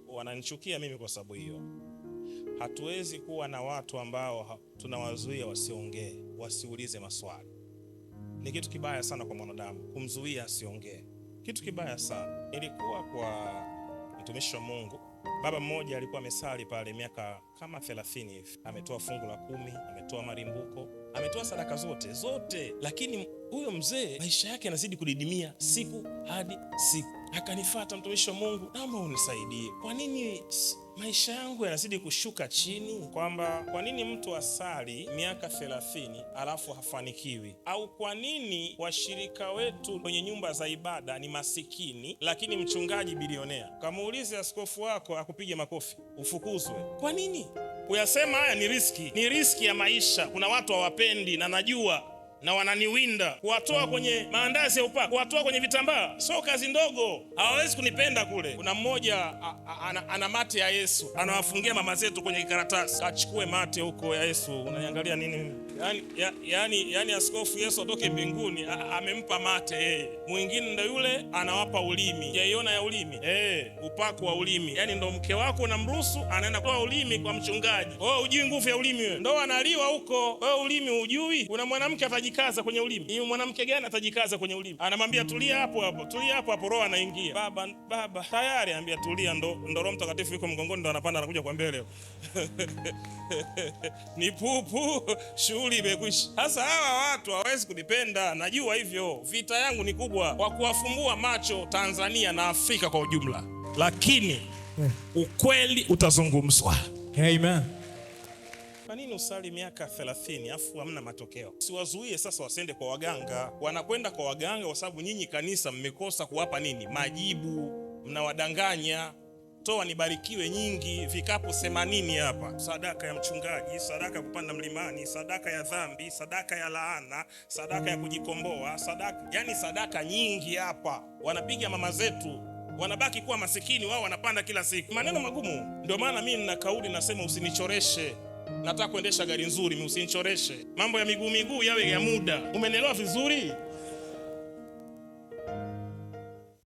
Wananichukia mimi kwa sababu hiyo. Hatuwezi kuwa na watu ambao tunawazuia wasiongee, wasiulize maswali. Ni kitu kibaya sana kwa mwanadamu kumzuia asiongee, kitu kibaya sana. Nilikuwa kwa mtumishi wa Mungu, baba mmoja alikuwa amesali pale miaka kama 30 hivi, ametoa fungu la 10, ametoa marimbuko, ametoa sadaka zote zote, lakini huyo mzee maisha yake yanazidi kudidimia siku hadi siku. Akanifuata, mtumishi wa Mungu, naomba unisaidie, kwa nini maisha yangu yanazidi kushuka chini? Kwamba kwa nini mtu asali miaka 30 alafu hafanikiwi? Au kwa nini washirika wetu kwenye nyumba za ibada ni masikini lakini mchungaji bilionea? Kamuulize askofu wako akupige makofi, ufukuzwe. Kwa nini? Kuyasema haya ni riski, ni riski ya maisha. Kuna watu hawapendi na najua na wananiwinda kuwatoa kwenye maandazi ya upako, kuwatoa kwenye vitambaa, sio kazi ndogo. Hawawezi kunipenda kule. Kuna mmoja ana mate ya Yesu, anawafungia mama zetu kwenye karatasi, kachukue mate huko ya Yesu. Unaniangalia nini? Yani askofu Yesu atoke mbinguni amempa mate yeye. Mwingine ndo yule anawapa ulimi, jaiona ya ulimi upako wa ulimi. Yani ndo mke wako unamruhusu anaenda kutoa ulimi kwa mchungaji. Wewe hujui nguvu ya ulimi wewe, ndo analiwa huko. Wewe ulimi hujui. Kuna mwanamke atajikaza kwenye ulimi. Ni mwanamke gani atajikaza kwenye ulimi? Anamwambia tulia hapo hapo, tulia hapo hapo, roho anaingia. Baba baba tayari anambia tulia, ndo Roho Mtakatifu yuko mgongoni, ndo anapanda anakuja kwa mbele. Ni pupu, shughuli imekwisha. Sasa hawa watu hawawezi kunipenda, najua hivyo. Vita yangu ni kubwa kwa kuwafumbua macho Tanzania na Afrika kwa ujumla, lakini ukweli utazungumzwa. Amen. Kwa nini usali miaka 30 afu hamna matokeo? Siwazuie sasa wasende kwa waganga. Wanakwenda kwa waganga kwa sababu nyinyi kanisa mmekosa kuwapa nini? Majibu. Mnawadanganya. Toa nibarikiwe nyingi, vikapu 80 hapa. Sadaka ya mchungaji, sadaka ya kupanda mlimani, sadaka ya dhambi, sadaka ya laana, sadaka ya kujikomboa, sadaka, yani sadaka nyingi hapa. Wanapiga mama zetu, wanabaki kuwa masikini, wao wanapanda kila siku. Maneno magumu. Ndio maana mimi nina kauli nasema, usinichoreshe. Nataka kuendesha gari nzuri, mimi usinichoreshe. Mambo ya miguu miguu yawe ya muda. Umenielewa vizuri?